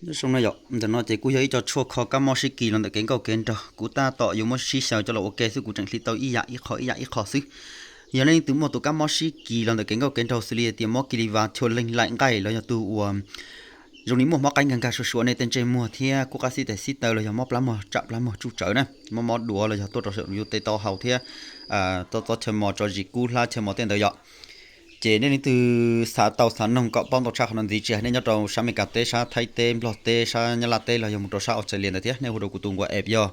Nyob zoo no yom, ntawm no ces kuj yog ib co tshuaj kho kab mob sib kis los ntawm kev nkauj kev nraug, kuv tab tom yuav muab sib xyaw coj los ua ke xwb, kuv tseem hliv tau ib yam ib qho ib yam ib qho xwb. Yog nej leej twg muaj tus kab mob sib kis los ntawm kev nkauj kev nraug xws li tias mob kis li vas chua leeg laim nqaij los yog tus uas zoo li muaj mob qaib nkag nkag suav suav nej tej ntsej muag thiab kub qab xib tes xib taw los yog mob plab muag tsam plab muag tsuj tsawv na, mob mob duav los yog tuaj rau saum yus tej taub hau thiab txob txob chaw mos tso zis kub hlab chaw mos tej ntawd yom. Ces nej leej twg xav tau xav noog kom paub ntau tshaj qhov no ntxiv tsis hais nej nyob rau sab Amelikas teb, sab Thaib teb, Nplog teb, sab Nyab Laj teb los yog mus rau sab Australia ntawd thiab, nej hu rau kuv tus nkuaj app yog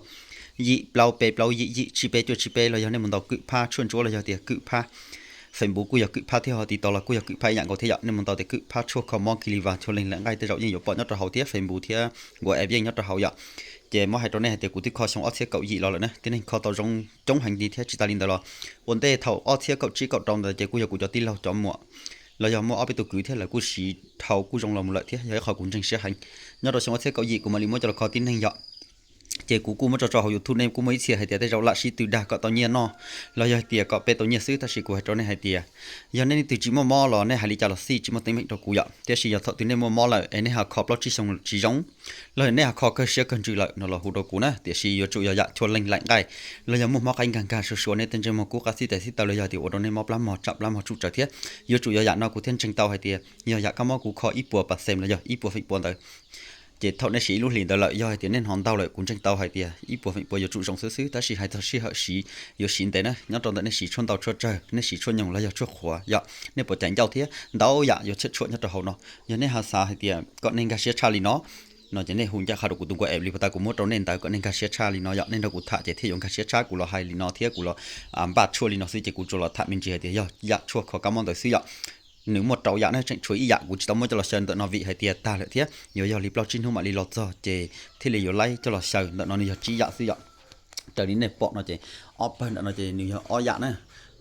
yim plaub peb plaub yim yim tsib peb cuaj tsib peb los yog nej mus ntaus kwm phab tshuaj ntsuab los yog tias kwm phab Facebook kuj yog kwm phab thiab, ho TikTok los kuj yog kwm phab ib yam nkaus thiab yom. Nej mus ntaus tias kwm phab tshuaj kho mob kis li vas chua leeg laim nqaij tej zaum yeej yuav pom nyob rau hauv thiab, Facebook thiab nkuaj app yeej nyob rau hauv yom. Ces muab hais rau nej hais tias kuv twb kho xyoo ob txhiab kaum yim los lawm na, tib neeg kho tau zoo coob heev li thiab. Tsis tas li ntawd los ua ntej thaum ob txhiab kaum tsib kaum rau ntawd ces kuj yog kuv cov tij laug cov muam los yog muaj ob peb tus kwv thiab lawv kuj siv dhau kuj zoo los mus lawm thiab, yog ib qho kuv ntseeg siab heev. Nyob rau xyoo ob txhiab kaum yim kuv mam li muab coj los kho tib neeg yom. Ces kuv kuj muab tso rau hauv YouTube, nej kuj muaj ib txhia hais tias tej zaum lam sib tw dag kom tau nyiaj noj los yog tias kom pe tau nyiaj xwb, tab sis kuv hais rau nej hais tias yog nej leej twg tsis muaj mob los nej hais li cas los xij tsis muaj teeb meem rau kuv yom. Tiam sis yog thaum twg nej muaj mob lawm es nej ho kho plaub tsib xyoo tsis zoo, los nej ho kho kawg siab kawg ntsws lawm no los hu rau kuv na. Tiam sis yuav tsum yog yam chua leeg laim nqaij los yog muaj mob qaib nkag nkag suav suav nej tej ntsej muag kub qab xib tes xib taw los yog tias ua rau nej mob plab mog tsam plab mog tsuj tsawv thiab. Yuav tsum yog yam no kuv thiaj ntseeg tau hais tias yog yam kab mob kuv kho ib puas pas xem los yog ib puas feem pua ntawd. Ces thaum nej siv ib lub hlis ntawd lawm yog hais tias nej hnov ntau lawm kuv ntseeg tau hais tias ib puas feem pua yuav tsum zoo xwb xwb, tab sis hais txog sij hawm siv yuav siv ntev na, nyob rau ntawm nej siv tshuaj ntau tshuaj tsawg, nej siv tshuaj nyoog los yog tshuaj qhuav yom, nej puas cais ncauj thiab ntau yam yuav tshuaj nyob rau hauv no. Yog nej ho xav hais tias kom nej nkag siab tshaj li no, no ces nej hu ncaj qha rau kuv tus nkuaj app li puas tas kuv muab rau nej ntawd kom nej nkag siab tshaj li no yom. Nej nrog kuv tham ces thiaj yuav nkag siab tshaj, kuv los hais li no thiab kuv los npaj tshuaj li no xwb ces kuv tsuas los tham me ntsis hais tias yog yam tshuaj kho kab mob ntawd xwb yom. Nws muaj rau yam na, tseem tshuav ib yam kuv tsis tau muab coj los xyaw ntawm no vim hais tias tag lawm thiab yuav yog li plaub tsib hnub mam li los txog ces thiaj li yuav laib coj los xyaw. Ntawm no nws yog tsib yam xwb yom. Raws li nej pom no ces ob pawg ntawm no ces nws yog ob yam na,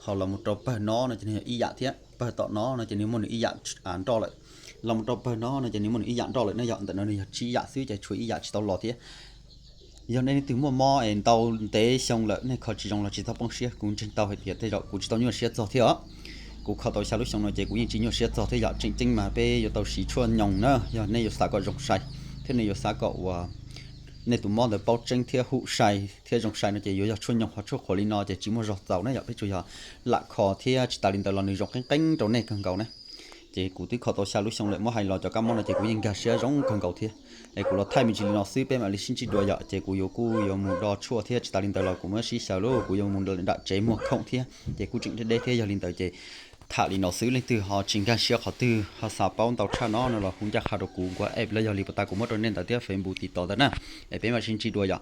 ho los mus rau pawg no no ces nws yog ib yam thiab, pawg tom no no ces nws muaj nws ib yam nroj lawm, los mus rau pawg no no ces nws muaj nws ib yam nroj lawm na yom. Ntawm no nws yog tsib yam xwb ces tshuav ib yam tsis tau los thiab. Yog nej leej twg muaj mob es ntau ntev xyoo lawm nej kho tsis zoo los tsis txhob poob siab, kuv ntseeg tau hais tias tej zaum kuv tsis tau nyuaj siab txog thiab os. Kuv kho tau xya lub xyoo no ces kuv yeej tsis nyuaj siab txog thiab yom. Tseem ceeb mas peb yuav tau siv tshuaj nyoog na, yog nej yuav xav kom zoo sai thiab nej yuav xav kom uas nej tus mob ntawd paub tseeb thiab hum sai thiab zoo sai no ces yuav yog tshuaj nyoog ho tshuaj qhuav li no ces tsis muaj zog txaus na yom. Peb tsuas yog lam kho thiab tsis tas li ntawd los nws zoo qeeb qeeb rau nej kawg nkaus na. Ces kuv twb kho tau xya lub xyoo lawm, muab hais los cov kab mob no ces kuv yeej nkag siab zoo kawg nkaus thiab. Es kuv los thaij me ntsis li no xwb, peb mam li sib ntsib dua yom. Ces kuv yuav kuj yuav mus do tshuaj thiab tsis tas li ntawd los kuv muab sib xyaw lauj, kuv yuav mus nram tsev muag khoom thiab ces kuj tseem deb deb thiab. Yog li ntawd ces tham li no xwb, leej twg ho tsis nkag siab qhov twg ho xav paub ntau tshaj no no los hu ncaj qha rau kuv nkuaj app los yog li puas tas kuv muab rau nej ntawd thiab Facebook TikTok ntawd na. Es peb mam sib ntsib dua yom.